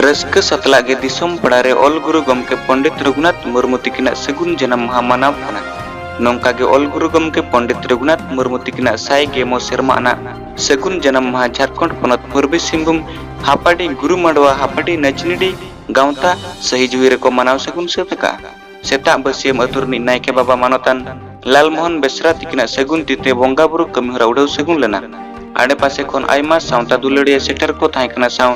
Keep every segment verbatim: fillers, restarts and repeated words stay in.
ᱨᱟᱹᱥᱠᱟᱹ ᱥᱟᱛᱞᱟᱜ ᱜᱮ ᱫᱤᱥᱚᱢ ᱯᱟᱲᱟ ᱨᱮ ᱚᱞ ᱜᱩᱨᱩ ᱜᱚᱢᱠᱮ ᱯᱚᱸᱰᱤᱛ ᱨᱚᱜᱷᱩᱱᱟᱛᱷ ᱢᱩᱨᱢᱩ ᱛᱤᱠᱤᱱᱟᱜ ᱥᱟᱹᱜᱩᱱ ᱡᱟᱱᱟᱢ ᱢᱟᱦᱟ ᱢᱟᱱᱟᱣ ᱠᱟᱱᱟ᱾ ᱱᱚᱝᱠᱟ ᱜᱮ ᱚᱞ ᱜᱩᱨᱩ ᱜᱚᱢᱠᱮ ᱯᱚᱸᱰᱤᱛ ᱨᱚᱜᱷᱩᱱᱟᱛᱷ ᱢᱩᱨᱢᱩ ᱛᱤᱠᱤᱱᱟᱜ ᱥᱟᱭ ᱜᱮ ᱢᱚᱬᱮ ᱥᱮᱨᱢᱟ ᱟᱱᱟᱜ ᱥᱟᱹᱜᱩᱱ ᱡᱟᱱᱟᱢ ᱢᱟᱦᱟ ᱡᱷᱟᱨᱠᱷᱚᱸᱰ ᱯᱚᱱᱚᱛ ᱯᱩᱨᱵᱤ ᱥᱤᱝᱵᱷᱩᱢ ᱦᱟᱯᱟᱰᱤ ᱜᱩᱨᱩ ᱢᱟᱰᱣᱟ ᱦᱟᱯᱟᱰᱤ ᱱᱟᱪᱱᱤᱰᱤ ᱜᱟᱶᱛᱟ ᱥᱟᱹᱦᱤ ᱡᱩᱦᱤ ᱨᱮᱠᱚ ᱢᱟᱱᱟᱣ ᱥᱟᱹᱜᱩᱱ ᱥᱟᱹᱛ ᱟᱠᱟᱫᱼᱟ᱾ ᱥᱮᱛᱟᱜ ᱵᱟᱹᱥᱭᱟᱹᱢ ᱟᱹᱛᱩ ᱨᱤᱱᱤᱡ ᱱᱟᱭᱠᱮ ᱵᱟᱵᱟ ᱢᱟᱱᱚᱛᱟᱱ ᱞᱟᱞᱢᱳᱦᱚᱱ ᱵᱮᱥᱨᱟ ᱛᱤᱠᱤᱱᱟᱜ ᱥᱟᱹᱜᱩᱱ ᱛᱤᱛᱮ ᱵᱚᱸᱜᱟ ᱵᱩᱨᱩ ᱠᱟᱹᱢᱤ ᱦᱚᱨᱟ ᱩᱰᱷᱟᱹᱣ ᱥᱟᱹᱜᱩᱱ ᱞᱮᱱᱟ᱾ ᱟᱰᱮᱯᱟᱥᱮ ᱠᱷᱚᱱ ᱟᱭᱢᱟ ᱥᱟᱶᱛᱟ ᱫᱩᱞᱟᱹᱲᱤᱭᱟᱹ ᱥᱮᱴᱮᱨ ᱠᱚ ᱛᱟᱦᱮᱸ ᱠᱟᱱᱟ ᱥᱟᱶ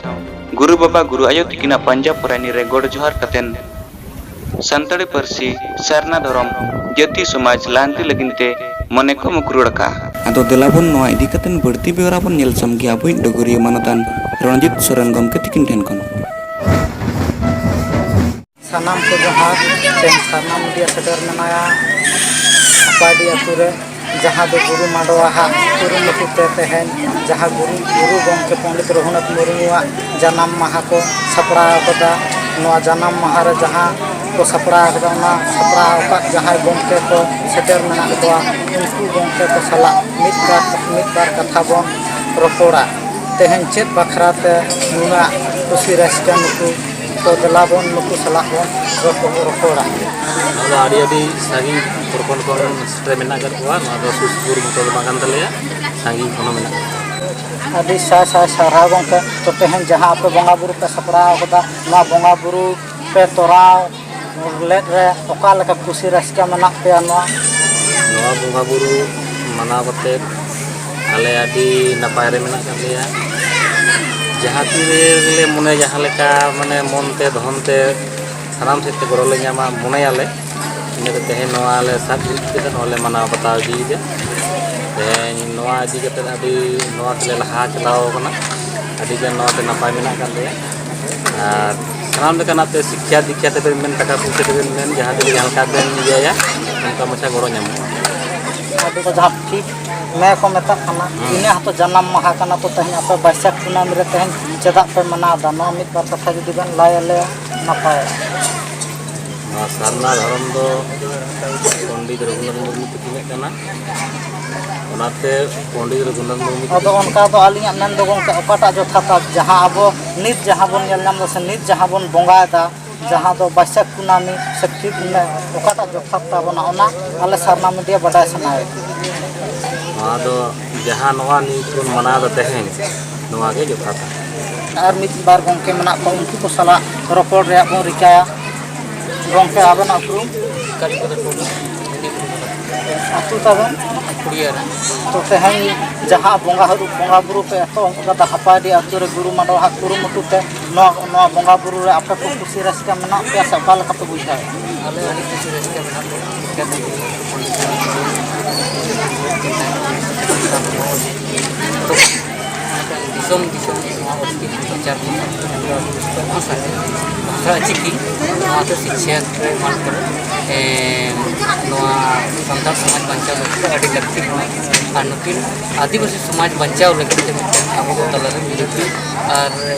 ᱜᱩᱨᱩ ᱵᱟᱵᱟ ᱜᱩᱨᱩ ᱟᱭᱳ ᱛᱤᱠᱤᱱᱟᱜ ᱯᱟᱸᱡᱟ ᱯᱚᱨᱟᱭᱱᱤ ᱨᱮ ᱜᱚᱰ ᱡᱚᱦᱟᱨ ᱠᱟᱛᱮᱱ ᱥᱟᱱᱛᱟᱲᱤ ᱯᱟᱹᱨᱥᱤ, ᱥᱟᱨᱱᱟ ᱫᱷᱚᱨᱚᱢ, ᱡᱟᱹᱛᱤ ᱥᱚᱢᱟᱡᱽ ᱞᱟᱦᱟᱱᱛᱤ ᱞᱟᱹᱜᱤᱫ ᱛᱮ ᱢᱚᱱᱮ ᱠᱚ ᱢᱩᱠᱨᱩᱲ ᱟᱠᱟᱫᱼᱟ᱾ ᱟᱫᱚ ᱫᱮᱞᱟ ᱵᱚᱱ ᱱᱚᱣᱟ ᱤᱫᱤ ᱠᱟᱛᱮ ᱵᱟᱹᱲᱛᱤ ᱵᱮᱣᱨᱟ ᱵᱚᱱ ᱧᱮᱞ ᱥᱟᱢᱜᱮᱭᱟ ᱟᱵᱚᱭᱤᱡ ᱰᱚᱜᱚᱨᱤᱭᱟᱹ ᱢᱟᱱᱚᱛᱟᱱ ᱨᱚᱬᱡᱤᱛ ᱥᱚᱨᱮᱱ ᱜᱚᱢᱠᱮ ᱛᱤᱠᱤᱱ ᱴᱷᱮᱱ ᱠᱷᱚᱱ᱾ ᱥᱟᱱᱟᱢ ᱠᱚ ᱡᱚᱦᱟᱨ᱾ ᱛᱮᱦᱮᱧ ᱥᱟᱨᱱᱟ ᱢᱤᱰᱤᱭᱟ ᱥᱮᱴᱮᱨ ᱢᱮᱱᱟᱭᱟ ᱦᱟᱯᱟᱰᱤ ᱟᱹᱛᱩ ᱨᱮ, ᱡᱟᱦᱟᱸ ᱫᱚ ᱜᱩᱨᱩ ᱢᱟᱰᱣᱟ ᱦᱟᱜ ᱠᱩᱨᱩᱢᱩᱴᱩ ᱛᱮ ᱛᱮᱦᱮᱧ ᱡᱟᱦᱟᱸ ᱜᱩᱨᱩ, ᱜᱩᱨᱩ ᱜᱚᱢᱠᱮ ᱯᱚᱱᱰᱤᱛ ᱨᱚᱜᱷᱩᱱᱟᱛᱷ ᱢᱩᱨᱢᱩᱣᱟᱜ ᱡᱟᱱᱟᱢ ᱢᱟᱦᱟ ᱠᱚ ᱥᱟᱯᱲᱟᱣ ᱟᱠᱟᱫᱟ᱾ ᱱᱚᱣᱟ ᱡᱟᱱᱟᱢ ᱢᱟᱦᱟ ᱨᱮ ᱡᱟᱦᱟᱸ ᱠᱚ ᱥᱟᱯᱲᱟᱣ ᱟᱠᱟᱫᱟ, ᱚᱱᱟ ᱥᱟᱯᱲᱟᱣ ᱟᱠᱟᱫ ᱡᱟᱦᱟᱸᱭ ᱜᱚᱢᱠᱮ ᱠᱚ ᱥᱮᱴᱮᱨ ᱢᱮᱱᱟᱜ ᱠᱚᱣᱟ, ᱩᱱᱠᱩ ᱜᱚᱢᱠᱮ ᱠᱚ ᱥᱟᱞᱟᱜ ᱢᱤᱫ ᱵᱟᱨ, ᱢᱤᱫ ᱵᱟᱨ ᱠᱟᱛᱷᱟ ᱵᱚᱱ ᱨᱚᱯᱚᱲᱟ᱾ ᱛᱮᱦᱮᱧ ᱪᱮᱫ ᱵᱟᱠᱷᱨᱟ ᱛᱮ ᱱᱩᱱᱟᱹᱜ ᱠᱩᱥᱤ ᱨᱟᱹᱥᱠᱟᱹ ᱱᱩᱠᱩ ᱠᱚ? ᱫᱮᱞᱟ ᱵᱚᱱ ᱱᱩᱠᱩ ᱥᱟᱞᱟᱜ ᱵᱚᱱ ᱨᱚᱯᱚ-, ᱨᱚᱯᱚᱲᱟ᱾ ᱱᱚᱣᱟ ᱫᱚ ᱟᱹᱰᱤ ᱟᱹᱰᱤ ᱥᱟᱺᱜᱤᱧ ᱯᱨᱚᱠᱷᱚᱸᱰ ᱠᱷᱚᱱ ᱥᱮᱴᱮᱨ ᱢᱮᱱᱟᱜ ᱟᱠᱟᱫ ᱠᱚᱣᱟ᱾ ᱱᱚᱣᱟ ᱫᱚ ᱥᱩᱨ ᱥᱩᱯᱩᱨ ᱢᱚᱛᱚ ᱫᱚ ᱵᱟᱝ ᱠᱟᱱ ᱛᱟᱞᱮᱭᱟ, ᱥᱟᱺᱜᱤᱧ ᱠᱷᱚᱱ ᱦᱚᱸ ᱢᱮᱱᱟᱜ ᱠᱚᱣᱟ᱾ ᱟᱹᱰᱤ ᱥᱟᱭ ᱥᱟᱭ ᱥᱟᱨᱦᱟᱣ ᱜᱚᱢᱠᱮ᱾ ᱛᱚ ᱛᱮᱦᱮᱧ ᱡᱟᱦᱟᱸ ᱟᱯᱮ ᱵᱚᱸᱜᱟ ᱵᱩᱨᱩ ᱯᱮ ᱥᱟᱯᱲᱟᱣ ᱠᱟᱫᱟ, ᱱᱚᱣᱟ ᱵᱚᱸᱜᱟ ᱵᱩᱨᱩ ᱯᱮ ᱛᱚᱨᱟᱣ ᱞᱮᱫ ᱨᱮ ᱚᱠᱟ ᱞᱮᱠᱟ ᱠᱩᱥᱤ ᱨᱟᱹᱥᱠᱟᱹ ᱢᱮᱱᱟᱜ ᱯᱮᱭᱟ ᱱᱚᱣᱟ? ᱱᱚᱣᱟ ᱵᱚᱸᱜᱟ ᱵᱩᱨᱩ ᱢᱟᱱᱟᱣ ᱠᱟᱛᱮ ᱟᱞᱮ ᱟᱹᱰᱤ ᱱᱟᱯᱟᱭ ᱨᱮ ᱢᱮᱱᱟᱜ ᱟᱠᱟᱫ ᱞᱮᱭᱟ᱾ ᱡᱟᱦᱟᱸ ᱛᱤ ᱨᱮᱞᱮ ᱢᱚᱱᱮ ᱡᱟᱦᱟᱸ ᱞᱮᱠᱟ ᱢᱟᱱᱮ ᱢᱚᱱ ᱛᱮ ᱫᱷᱚᱱ ᱛᱮ ᱥᱟᱱᱟᱢ ᱥᱮᱫ ᱛᱮ ᱜᱚᱲᱚ ᱞᱮ ᱧᱟᱢᱟ ᱢᱚᱱᱮᱭᱟᱞᱮ᱾ ᱤᱱᱟᱹᱛᱮ ᱛᱮᱦᱮᱧ ᱱᱚᱣᱟ ᱞᱮ ᱥᱟᱵ ᱤᱫᱤ ᱠᱟᱛᱮ ᱱᱚᱣᱟ ᱞᱮ ᱢᱟᱱᱟᱣ ᱵᱟᱛᱟᱣ ᱤᱫᱤᱭᱮᱫᱟ᱾ ᱛᱮᱦᱮᱧ ᱱᱚᱣᱟ ᱤᱫᱤ ᱠᱟᱛᱮ ᱟᱹᱰᱤ ᱱᱚᱣᱟ ᱛᱮᱞᱮ ᱞᱟᱦᱟ ᱪᱟᱞᱟᱣ ᱠᱟᱱᱟ, ᱟᱹᱰᱤ ᱜᱟᱱ ᱱᱚᱣᱟ ᱛᱮ ᱱᱟᱯᱟᱭ ᱢᱮᱱᱟᱜ ᱟᱠᱟᱫ ᱞᱮᱭᱟ᱾ ᱟᱨ ᱥᱟᱱᱟᱢ ᱞᱮᱠᱟᱱᱟᱜ ᱛᱮ ᱥᱤᱠᱠᱷᱟ ᱫᱤᱠᱠᱷᱟ ᱛᱮᱵᱮᱱ ᱢᱮᱱ, ᱴᱟᱠᱟ ᱯᱩᱭᱥᱟᱹ ᱛᱮᱵᱮᱱ ᱢᱮᱱ, ᱡᱟᱦᱟᱸ ᱛᱮᱜᱮ ᱡᱟᱦᱟᱸ ᱞᱮᱠᱟ ᱵᱮᱱ ᱤᱭᱟᱹᱭᱟ, ᱚᱱᱠᱟ ᱢᱟᱪᱷᱟ ᱜᱚᱲᱚ ᱧᱟᱢᱚᱜᱼᱟ᱾ ᱟᱫᱚ ᱡᱟᱦᱟᱸ ᱯᱷᱤᱴ ᱢᱮ ᱠᱚ ᱢᱮᱛᱟᱜ ᱠᱟᱱᱟ, ᱦᱩᱸ᱾ ᱤᱧᱟᱹᱜ ᱦᱚᱸᱛᱚ ᱡᱟᱱᱟᱢ ᱢᱟᱦᱟ ᱠᱟᱱᱟ, ᱛᱚ ᱛᱮᱦᱮᱧ ᱟᱯᱮ ᱵᱟᱹᱭᱥᱟᱹᱠᱷ ᱠᱩᱱᱟᱹᱢᱤ ᱨᱮ ᱛᱮᱦᱮᱧ ᱪᱮᱫᱟᱜ ᱯᱮ ᱢᱟᱱᱟᱣ ᱮᱫᱟ? ᱱᱚᱣᱟ ᱢᱤᱫ ᱵᱟᱨ ᱠᱟᱛᱷᱟ ᱡᱩᱫᱤ ᱵᱮᱱ ᱞᱟᱹᱭ ᱟᱞᱮᱭᱟ ᱱᱟᱯᱟᱭᱚᱜᱼᱟ᱾ ᱱᱚᱣᱟ ᱥᱟᱨᱱᱟ ᱫᱷᱚᱨᱚᱢ ᱫᱚ ᱯᱚᱱᱰᱤᱛ ᱨᱚᱜᱷᱩᱱᱟᱛᱷ ᱢᱩᱨᱢᱩ ᱛᱟᱹᱠᱤᱱᱟᱜ ᱠᱟᱱᱟ᱾ ᱚᱱᱟᱛᱮ ᱯᱚᱱᱰᱤᱛ ᱨᱚᱜᱷᱩᱱᱟᱛᱷ ᱢᱩᱨᱢᱩ ᱟᱫᱚ ᱚᱱᱠᱟ ᱫᱚ ᱟᱹᱞᱤᱧᱟᱜ ᱢᱮᱱ ᱫᱚ ᱜᱚᱢᱠᱮ, ᱚᱠᱟᱴᱟᱜ ᱡᱚᱛᱷᱟᱛᱟ? ᱡᱟᱦᱟᱸ ᱟᱵᱚ ᱱᱤᱛ ᱡᱟᱦᱟᱸ ᱵᱚᱱ ᱧᱮᱞ ᱧᱟᱢ ᱮᱫᱟ ᱥᱮ ᱱᱤᱛ ᱡᱟᱦᱟᱸ ᱵᱚᱱ ᱵᱚᱸᱜᱟᱭᱮᱫᱟ, ᱡᱟᱦᱟᱸ ᱫᱚ ᱵᱟᱹᱭᱥᱟᱹᱠᱷ ᱠᱩᱱᱟᱹᱢᱤ ᱥᱮ ᱠᱷᱤᱛ ᱯᱩᱱᱟᱹᱭ, ᱚᱠᱟᱴᱟᱜ ᱡᱚᱛᱷᱟᱛ ᱛᱟᱵᱚᱱᱟ, ᱚᱱᱟ ᱟᱞᱮ ᱥᱟᱨᱱᱟ ᱢᱤᱰᱤᱭᱟ ᱵᱟᱰᱟᱭ ᱥᱟᱱᱟᱭᱮᱫ ᱞᱮᱭᱟ᱾ ᱱᱚᱣᱟ ᱫᱚ ᱡᱟᱦᱟᱸ ᱱᱚᱣᱟ ᱱᱤᱛ ᱵᱚᱱ ᱢᱟᱱᱟᱣ ᱮᱫᱟ ᱛᱮᱦᱮᱧ, ᱱᱚᱣᱟ ᱜᱮ ᱡᱚᱛᱷᱟᱛᱟ᱾ ᱟᱨ ᱢᱤᱫ ᱵᱟᱨ ᱜᱚᱢᱠᱮ ᱢᱮᱱᱟᱜ ᱠᱚᱣᱟ, ᱩᱱᱠᱩ ᱠᱚ ᱥᱟᱞᱟᱜ ᱨᱚᱯᱚᱲ ᱨᱮᱭᱟᱜ ᱵᱚᱱ ᱨᱤᱠᱟᱹᱭᱟ᱾ ᱜᱚᱢᱠᱮ, ᱟᱵᱮᱱᱟᱜ ᱩᱯᱨᱩᱢ? ᱠᱟᱞᱤᱯᱚᱫᱚ ᱴᱩᱰᱩ, ᱟᱹᱛᱩ ᱛᱟᱵᱮᱱ? ᱠᱩᱲᱤᱭᱟᱹᱨᱟ᱾ ᱛᱚ, ᱛᱮᱦᱮᱧ ᱡᱟᱦᱟᱸ ᱵᱚᱸᱜᱟ ᱦᱟᱹᱨᱩᱵ, ᱵᱚᱸᱜᱟ ᱵᱩᱨᱩ ᱯᱮ ᱮᱛᱚᱦᱚᱵ ᱠᱟᱫᱟ ᱦᱟᱯᱟᱭᱰᱤ ᱟᱹᱛᱩ ᱨᱮ ᱜᱩᱨᱩ ᱢᱟᱰᱣᱟ ᱦᱟᱜ ᱠᱩᱨᱩᱢᱩᱴᱩ ᱛᱮ, ᱱᱚᱣᱟ, ᱱᱚᱣᱟ ᱵᱚᱸᱜᱟ ᱵᱩᱨᱩ ᱨᱮ ᱟᱯᱮ ᱠᱚ ᱠᱩᱥᱤ ᱨᱟᱹᱥᱠᱟᱹ ᱢᱮᱱᱟᱜ ᱯᱮᱭᱟ ᱥᱮ ᱚᱠᱟ ᱞᱮᱠᱟ ᱯᱮ ᱵᱩᱡᱷᱟᱹᱣᱮᱫᱼᱟ? ᱟᱞᱮ ᱟᱹᱰᱤ ᱠᱩᱥᱤ ᱨᱟᱹᱥᱠᱟᱹ ᱢᱮᱱᱟᱜ ᱞᱮᱭᱟ᱾ ᱪᱤᱠᱟᱹᱛᱮ ᱫᱤᱥᱚᱢ ᱫᱤᱥᱚᱢ ᱱᱚᱣᱟ ᱚᱞᱪᱤᱠᱤ ᱯᱨᱚᱪᱟᱨ ᱵᱷᱟᱥᱟ ᱪᱤᱠᱤ ᱱᱚᱣᱟ ᱫᱚ ᱥᱤᱠᱷᱟ ᱨᱮ ᱮᱢᱟᱱ ᱠᱚᱨᱮ, ᱮᱸ, ᱱᱚᱣᱟ ᱥᱟᱱᱛᱟᱲ ᱥᱚᱢᱟᱡᱽ ᱵᱟᱧᱪᱟᱣ ᱞᱟᱹᱜᱤᱫ ᱫᱚ ᱟᱹᱰᱤ ᱞᱟᱹᱠᱛᱤ ᱠᱟᱱᱟ᱾ ᱟᱨ ᱱᱩᱠᱤᱱ ᱟᱹᱫᱤᱵᱟᱹᱥᱤ ᱥᱚᱢᱟᱡᱽ ᱵᱟᱧᱪᱟᱣ ᱞᱟᱹᱜᱤᱫ ᱛᱮ ᱢᱤᱫᱴᱮᱱ ᱟᱵᱚ ᱠᱚ ᱛᱟᱞᱟᱨᱮ ᱢᱤᱫᱴᱮᱱ ᱟᱨ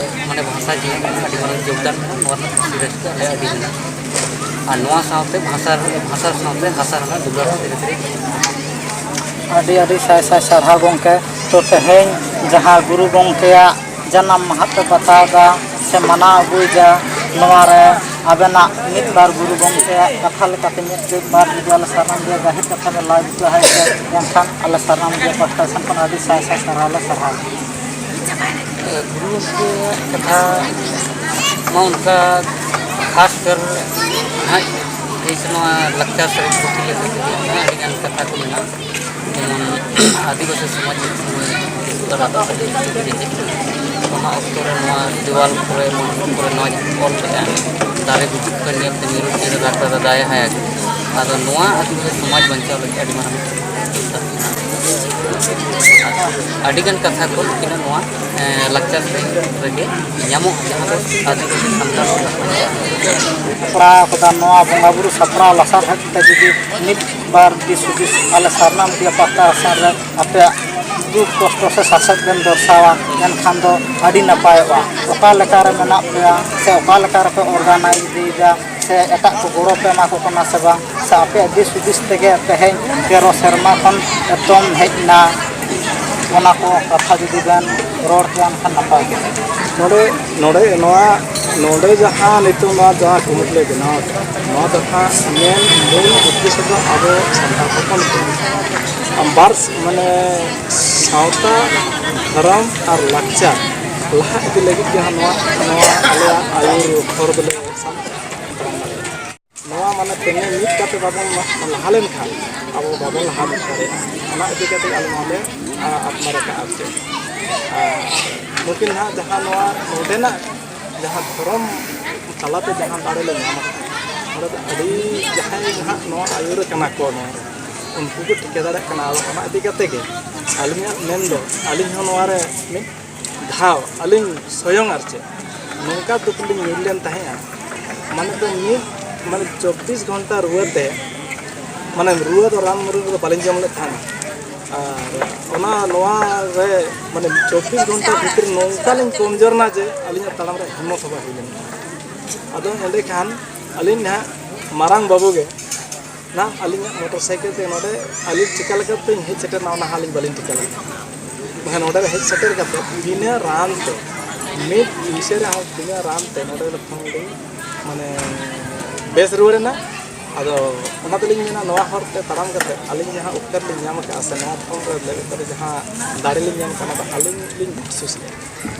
ᱢᱟᱱᱮ ᱵᱷᱟᱥᱟ ᱡᱤᱭᱚᱱ ᱨᱮ ᱟᱹᱰᱤ ᱢᱟᱨᱟᱝ ᱡᱳᱜᱽᱫᱟᱱ ᱢᱮᱱᱟᱜᱼᱟ᱾ ᱱᱚᱣᱟ ᱨᱮᱱᱟᱜ ᱠᱩᱥᱤ ᱨᱟᱹᱥᱠᱟᱹ ᱟᱞᱮ ᱟᱹᱰᱤ ᱢᱮᱱᱟᱜᱼᱟ᱾ ᱟᱨ ᱱᱚᱣᱟ ᱥᱟᱶᱛᱮ ᱵᱷᱟᱥᱟ, ᱵᱷᱟᱥᱟ ᱥᱟᱶᱛᱮ ᱦᱟᱥᱟ ᱨᱮᱱᱟᱜ ᱫᱩᱞᱟᱹᱲ ᱦᱚᱸ ᱫᱷᱤᱨᱮ ᱫᱷᱤᱨᱮ ᱟᱹᱰᱤ ᱟᱹᱰᱤ ᱥᱟᱭ ᱥᱟᱭ ᱥᱟᱨᱦᱟᱣ ᱜᱚᱢᱠᱮ᱾ ᱛᱚ, ᱛᱮᱦᱮᱧ ᱡᱟᱦᱟᱸ ᱜᱩᱨᱩ ᱜᱚᱢᱠᱮᱭᱟᱜ ᱡᱟᱱᱟᱢ ᱢᱟᱦᱟ ᱯᱮ ᱵᱟᱛᱟᱣ ᱮᱫᱟ ᱥᱮ ᱢᱟᱱᱟᱣ ᱟᱹᱜᱩᱭᱮᱫᱟ, ᱱᱚᱣᱟ ᱨᱮ ᱟᱵᱮᱱᱟᱜ ᱢᱤᱫ ᱵᱟᱨ ᱜᱩᱨᱩ ᱜᱚᱢᱠᱮᱭᱟᱜ ᱠᱟᱛᱷᱟ ᱞᱮᱠᱟᱛᱮ ᱢᱤᱫ ᱵᱟᱨ ᱡᱩᱫᱤ ᱟᱞᱮ ᱥᱟᱱᱟᱢ ᱜᱮ ᱜᱟᱹᱦᱤᱨ ᱠᱟᱛᱷᱟ ᱵᱮᱱ ᱞᱟᱹᱭ ᱵᱩᱡᱷᱟᱹᱣ ᱦᱟᱭ ᱥᱮ, ᱮᱱᱠᱷᱟᱱ ᱟᱞᱮ ᱥᱟᱱᱟᱢ ᱜᱮ ᱯᱟᱦᱴᱟ ᱥᱮᱱ ᱠᱷᱚᱱ ᱟᱹᱰᱤ ᱥᱟᱭ ᱥᱟᱭ ᱥᱟᱨᱦᱟᱣ ᱞᱮ ᱥᱟᱨᱦᱟᱣ᱾ ᱜᱩᱨᱩ ᱜᱚᱢᱠᱮᱭᱟᱜ ᱠᱟᱛᱷᱟ ᱢᱟ ᱚᱱᱠᱟ ᱠᱷᱟᱥ ᱠᱟᱨ ᱱᱟᱦᱟᱜ ᱡᱮᱭᱥᱮ ᱱᱚᱣᱟ ᱞᱟᱠᱪᱟᱨ ᱥᱮᱨᱮᱧ ᱯᱩᱛᱷᱤ ᱞᱮᱠᱟ ᱛᱮᱜᱮ ᱱᱟᱦᱟᱜ ᱟᱹᱰᱤᱜᱟᱱ ᱠᱟᱛᱷᱟ ᱠᱚ ᱢᱮᱱᱟᱜᱼᱟ᱾ ᱡᱮᱢᱚᱱ ᱟᱹᱫᱤᱵᱟᱹᱥᱤ ᱥᱚᱢᱟᱡᱽ ᱨᱮ ᱚᱱᱟ ᱚᱠᱛᱚ ᱨᱮ ᱱᱚᱣᱟ ᱫᱮᱣᱟᱞ ᱠᱚᱨᱮ, ᱢᱚᱱᱫᱤᱨ ᱠᱚᱨᱮ ᱱᱚᱣᱟ ᱡᱟᱦᱟᱸ ᱠᱚ ᱚᱞ ᱞᱮᱫᱼᱟ, ᱫᱟᱨᱮ ᱜᱩᱡᱩᱜ ᱠᱟᱱ ᱧᱮᱞᱛᱮ ᱢᱤᱨᱩ ᱪᱮᱬᱮ ᱨᱟᱜᱽ ᱨᱟᱜᱽ ᱫᱟᱭᱟ ᱦᱟᱭᱟ ᱜᱮ᱾ ᱟᱫᱚ ᱱᱚᱣᱟ ᱟᱹᱫᱤᱵᱟᱹᱥᱤ ᱥᱚᱢᱟᱡᱽ ᱵᱟᱧᱪᱟᱣ ᱞᱟᱹᱜᱤᱫ ᱟᱹᱰᱤ ᱢᱟᱨᱟᱝ ᱟᱹᱰᱤᱜᱟᱱ ᱠᱟᱛᱷᱟ ᱠᱚ ᱱᱩᱠᱤᱱᱟᱜ ᱱᱚᱣᱟ, ᱮᱸ, ᱞᱟᱠᱪᱟᱨ ᱥᱮᱨᱮᱧ ᱨᱮᱜᱮ ᱧᱟᱢᱚᱜᱼᱟ, ᱡᱟᱦᱟᱸ ᱫᱚ ᱟᱹᱫᱤᱵᱟᱹᱥᱤ ᱥᱟᱱᱛᱟᱲ ᱥᱟᱯᱲᱟᱣ ᱠᱟᱫᱟ᱾ ᱱᱚᱣᱟ ᱵᱚᱸᱜᱟ ᱵᱩᱨᱩ ᱥᱟᱯᱲᱟᱣ ᱞᱟᱥᱟᱲᱦᱮᱫ ᱛᱮ ᱡᱩᱫᱤ ᱢᱤᱫ ᱵᱟᱨ ᱫᱤᱥ ᱦᱩᱫᱤᱥ ᱟᱞᱮ ᱥᱟᱨᱱᱟ ᱢᱤᱰᱤᱭᱟ ᱯᱟᱦᱴᱟ ᱥᱮᱱ ᱨᱮ ᱟᱯᱮᱭᱟᱜ ᱫᱩᱠ ᱠᱚᱥᱴᱚ ᱥᱮ ᱥᱟᱥᱮᱛ ᱵᱮᱱ ᱫᱚᱨᱥᱟᱣᱟ, ᱮᱱᱠᱷᱟᱱ ᱫᱚ ᱟᱹᱰᱤ ᱱᱟᱯᱟᱭᱚᱜᱼᱟ᱾ ᱚᱠᱟ ᱞᱮᱠᱟ ᱨᱮ ᱢᱮᱱᱟᱜ ᱯᱮᱭᱟ ᱥᱮ ᱚᱠᱟ ᱞᱮᱠᱟ ᱨᱮᱯᱮ ᱚᱨᱜᱟᱱᱟᱭᱤᱡᱽ ᱤᱫᱤᱭᱮᱫᱟ, ᱥᱮ ᱮᱴᱟᱜ ᱠᱚ ᱜᱚᱲᱚ ᱯᱮ ᱮᱢᱟ ᱠᱚ ᱠᱟᱱᱟ ᱥᱮ ᱵᱟᱝ, ᱥᱮ ᱟᱯᱮᱭᱟᱜ ᱫᱤᱥ ᱦᱩᱫᱤᱥ ᱛᱮᱜᱮ ᱛᱮᱦᱮᱧ ᱛᱮᱨᱚ ᱥᱮᱨᱢᱟ ᱠᱷᱚᱱ ᱮᱛᱚᱢ ᱦᱮᱡ ᱮᱱᱟ, ᱚᱱᱟ ᱠᱚ ᱠᱟᱛᱷᱟ ᱡᱩᱫᱤ ᱵᱮᱱ ᱨᱚᱲ ᱠᱮᱭᱟ ᱮᱱᱠᱷᱟᱱ ᱱᱟᱯᱟᱭ ᱠᱚᱜᱼᱟ᱾ ᱱᱚᱰᱮ ᱱᱚᱰᱮ ᱱᱚᱣᱟ ᱱᱚᱰᱮ ᱡᱟᱦᱟᱸ ᱱᱤᱛᱚᱜ ᱱᱚᱣᱟ ᱡᱟᱦᱟᱸ ᱠᱚᱢᱤᱴᱤ ᱞᱮ ᱵᱮᱱᱟᱣ ᱟᱠᱟᱫᱟ, ᱱᱚᱣᱟ ᱫᱚ ᱦᱟᱸᱜ ᱢᱮᱱ ᱢᱩᱞ ᱩᱫᱽᱫᱮᱥᱥᱚ ᱫᱚ ᱟᱵᱚ ᱥᱟᱱᱛᱟᱲ ᱦᱚᱯᱚᱱ ᱠᱚ ᱵᱟᱨ ᱢᱟᱱᱮ ᱥᱟᱶᱛᱟ, ᱫᱷᱚᱨᱚᱢ ᱟᱨ ᱞᱟᱠᱪᱟᱨ ᱞᱟᱦᱟ ᱤᱫᱤ ᱞᱟᱹᱜᱤᱫ ᱜᱮ ᱦᱟᱸᱜ ᱱᱚᱣᱟ ᱱᱚᱣᱟ ᱟᱞᱮᱭᱟᱜ ᱟᱹᱭᱩᱨ ᱦᱚᱨ ᱫᱚᱞᱮ ᱥᱟᱵ ᱱᱚᱣᱟ ᱢᱟᱱᱮ ᱛᱮᱦᱮᱧ ᱢᱤᱫ ᱠᱟᱛᱮ ᱵᱟᱵᱚᱱ ᱞᱟᱦᱟ ᱞᱮᱱᱠᱷᱟᱱ ᱟᱵᱚ ᱵᱟᱵᱚᱱ ᱞᱟᱦᱟ ᱫᱟᱲᱮᱭᱟᱜᱼᱟ᱾ ᱚᱱᱟ ᱤᱫᱤ ᱠᱟᱛᱮ ᱟᱞᱮ ᱱᱚᱣᱟ ᱞᱮ ᱟᱯᱱᱟᱨ ᱟᱠᱟᱫᱼᱟ᱾ ᱟᱨ ᱪᱮᱫ ᱟᱨ ᱱᱩᱠᱤᱱ ᱱᱟᱦᱟᱜ ᱡᱟᱦᱟᱸ ᱱᱚᱣᱟ ᱱᱚᱰᱮᱱᱟᱜ ᱡᱟᱦᱟᱸ ᱫᱷᱚᱨᱚᱢ ᱛᱟᱞᱟᱛᱮ ᱡᱟᱦᱟᱸ ᱫᱟᱲᱮ ᱞᱮ ᱧᱟᱢ ᱟᱠᱟᱫᱟ, ᱚᱸᱰᱮ ᱫᱚ ᱟᱹᱰᱤ ᱡᱟᱦᱟᱸᱭ ᱱᱟᱦᱟᱜ ᱱᱚᱣᱟ ᱟᱹᱭᱩᱨ ᱠᱟᱱᱟ ᱠᱚ, ᱱᱚᱣᱟ ᱩᱱᱠᱩ ᱠᱚ ᱴᱷᱤᱠᱟᱹ ᱫᱟᱲᱮᱭᱟᱜ ᱠᱟᱱᱟ᱾ ᱟᱫᱚ ᱚᱱᱟ ᱤᱫᱤ ᱠᱟᱛᱮ ᱜᱮ ᱟᱹᱞᱤᱧᱟᱜ ᱢᱮᱱ ᱫᱚ, ᱟᱹᱞᱤᱧ ᱦᱚᱸ ᱱᱚᱣᱟ ᱨᱮ ᱢᱤᱫ ᱫᱷᱟᱣ ᱟᱹᱞᱤᱧ ᱥᱚᱭᱚᱝ ᱟᱨ ᱪᱮᱫ ᱱᱚᱝᱠᱟ ᱫᱩᱠ ᱞᱤᱧ ᱧᱩᱨ ᱞᱮᱱ ᱛᱟᱦᱮᱸᱜᱼᱟ᱾ ᱢᱟᱱᱮ ᱫᱚ ᱢᱤᱫ ᱢᱟᱱᱮ ᱪᱚᱵᱵᱤᱥ ᱜᱷᱚᱱᱴᱟ ᱨᱩᱣᱟᱹ ᱛᱮ, ᱢᱟᱱᱮ ᱨᱩᱣᱟᱹ ᱫᱚ ᱨᱟᱱ ᱢᱩᱨᱜᱟᱹᱱ ᱠᱚᱫᱚ ᱵᱟᱹᱞᱤᱧ ᱡᱚᱢ ᱞᱮᱫ ᱛᱟᱦᱮᱱᱟ᱾ ᱟᱨ ᱚᱱᱟ ᱱᱚᱣᱟ ᱨᱮ ᱢᱟᱱᱮ ᱪᱚᱵᱵᱤᱥ ᱜᱷᱚᱱᱴᱟ ᱵᱷᱤᱛᱤᱨ ᱱᱚᱝᱠᱟ ᱞᱤᱧ ᱠᱚᱢᱡᱳᱨ ᱱᱟ ᱡᱮ ᱟᱹᱞᱤᱧᱟᱜ ᱛᱟᱲᱟᱢ ᱨᱮ ᱦᱚᱲᱢᱚ ᱥᱚᱵᱟ ᱦᱩᱭ ᱞᱮᱱᱟ᱾ ᱟᱫᱚ ᱮᱸᱰᱮᱠᱷᱟᱱ ᱟᱹᱞᱤᱧ ᱱᱟᱦᱟᱜ ᱢᱟᱨᱟᱝ ᱵᱟᱹᱵᱩ ᱜᱮ ᱱᱟᱦᱟᱜ ᱟᱹᱞᱤᱧᱟᱜ ᱢᱚᱴᱚᱨ ᱥᱟᱭᱠᱮᱞ ᱛᱮ ᱱᱚᱰᱮ ᱟᱹᱞᱤᱧ ᱪᱤᱠᱟ ᱞᱮᱠᱟᱛᱮᱧ ᱦᱮᱡ ᱥᱮᱴᱮᱨᱱᱟ, ᱚᱱᱟ ᱦᱚᱸ ᱟᱹᱞᱤᱧ ᱵᱟᱹᱞᱤᱧ ᱴᱷᱤᱠᱟᱹ ᱞᱮᱫᱟ᱾ ᱵᱟᱠᱷᱟᱱ ᱱᱚᱰᱮ ᱦᱮᱡ ᱥᱮᱴᱮᱨ ᱠᱟᱛᱮ ᱵᱤᱱᱟᱹ ᱨᱟᱱ ᱛᱮ, ᱢᱤᱫ ᱯᱩᱭᱥᱟᱹ ᱨᱮᱦᱚᱸ ᱵᱤᱱᱟᱹ ᱨᱟᱱ ᱛᱮ ᱱᱚᱰᱮ ᱠᱷᱚᱱ ᱞᱤᱧ ᱢᱟᱱᱮ ᱵᱮᱥ ᱨᱩᱣᱟᱹᱲ ᱮᱱᱟ᱾ ᱟᱫᱚ ᱚᱱᱟ ᱛᱮᱞᱤᱧ ᱢᱮᱱᱟ, ᱱᱚᱣᱟ ᱦᱚᱨ ᱛᱮ ᱛᱟᱲᱟᱢ ᱠᱟᱛᱮ ᱟᱹᱞᱤᱧ ᱡᱟᱦᱟᱸ ᱩᱯᱠᱟᱨ ᱞᱤᱧ ᱧᱟᱢ ᱟᱠᱟᱫᱼᱟ ᱥᱮ ᱱᱚᱣᱟ ᱫᱷᱚᱨᱚᱢ ᱨᱮ ᱞᱮᱵᱮᱫ ᱠᱟᱛᱮ ᱡᱟᱦᱟᱸ ᱫᱟᱲᱮ ᱞᱤᱧ ᱧᱟᱢ ᱟᱠᱟᱫ, ᱚᱱᱟ ᱫᱚ ᱟᱹᱞᱤᱧ ᱞᱤᱧ ᱢᱚᱦᱥᱩᱥ ᱞᱮᱫᱼᱟ᱾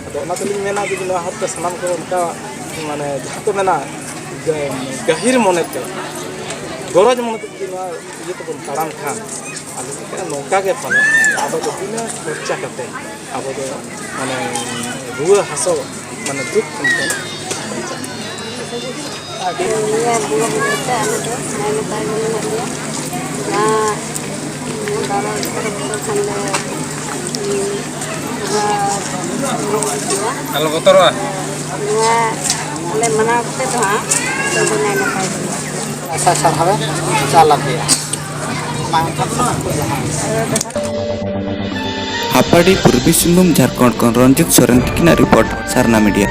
ᱟᱫᱚ ᱚᱱᱟ ᱛᱮᱞᱤᱧ ᱢᱮᱱᱟ, ᱡᱩᱫᱤ ᱱᱚᱣᱟ ᱦᱚᱨ ᱛᱮ ᱥᱟᱱᱟᱢ ᱠᱚ ᱚᱱᱠᱟ ᱢᱟᱱᱮ ᱡᱟᱦᱟᱸ ᱠᱚ ᱢᱮᱱᱟ ᱜᱟ-, ᱜᱟᱹᱦᱤᱨ ᱢᱚᱱᱮᱛᱮ, ᱜᱚᱨᱚᱡᱽ ᱢᱚᱱᱮᱛᱮ ᱡᱩᱫᱤ ᱱᱚᱣᱟ ᱤᱭᱟᱹ ᱛᱮᱵᱚᱱ ᱛᱟᱲᱟᱢ ᱠᱷᱟᱱ, ᱟᱹᱞᱤᱧ ᱞᱮᱠᱟ ᱱᱚᱝᱠᱟ ᱜᱮ ᱯᱟᱞᱮ ᱟᱵᱚ ᱫᱚ ᱵᱤᱱᱟᱹ ᱠᱷᱚᱨᱪᱟ ᱠᱟᱛᱮ ᱟᱵᱚ ᱫᱚ ᱢᱟᱱᱮ ᱨᱩᱣᱟᱹ ᱦᱟᱹᱥᱩ ᱢᱟᱱᱮ ᱫᱩᱠ ᱠᱷᱚᱱ ᱵᱚᱱ ᱵᱟᱧᱪᱟᱜᱼᱟ᱾ ᱟᱹᱰᱤ ᱱᱤᱭᱟᱹ ᱵᱚᱸᱜᱟ ᱵᱩᱨᱩ ᱠᱟᱛᱮ ᱟᱞᱮ ᱫᱚ ᱱᱟᱭ ᱱᱟᱯᱟᱭ ᱜᱮ ᱢᱮᱱᱟᱜ ᱞᱮᱭᱟ᱾ ᱱᱚᱣᱟ ᱵᱟᱨᱚ ᱛᱮᱨᱚ ᱵᱚᱪᱷᱚᱨ ᱠᱷᱚᱱ ᱞᱮ, ᱩᱸ, ᱵᱚᱸᱜᱟ ᱵᱩᱨᱩ ᱠᱮᱫᱟ᱾ ᱟᱞᱚ ᱵᱚᱛᱚᱨᱚᱜᱼᱟ᱾ ᱱᱚᱣᱟ ᱟᱞᱮ ᱢᱟᱱᱟᱣ ᱠᱟᱛᱮ ᱫᱚ ᱦᱟᱸᱜ ᱱᱤᱛᱚᱜ ᱫᱚ ᱱᱟᱭ ᱱᱟᱯᱟᱭ ᱜᱮ ᱢᱮᱱᱟᱜ ᱞᱮᱭᱟ᱾ ᱟᱥᱟ ᱥᱟᱨᱦᱟᱣ ᱮ ᱪᱟᱞ ᱟᱯᱮᱭᱟ᱾ ᱢᱟ ᱮᱱᱠᱷᱟᱱ ᱥᱟᱱᱟᱢ ᱠᱚ ᱡᱚᱦᱟᱨ᱾ ᱦᱟᱯᱟᱰᱤ, ᱯᱩᱨᱵᱤ ᱥᱤᱝᱵᱷᱩᱢ, ᱡᱷᱟᱨᱠᱷᱚᱸᱰ ᱠᱷᱚᱱ ᱨᱚᱱᱡᱤᱛ ᱥᱚᱨᱮᱱ ᱛᱤᱠᱤᱱᱟᱜ ᱨᱤᱯᱳᱨᱴ, ᱥᱟᱨᱱᱟ ᱢᱤᱰᱤᱭᱟ᱾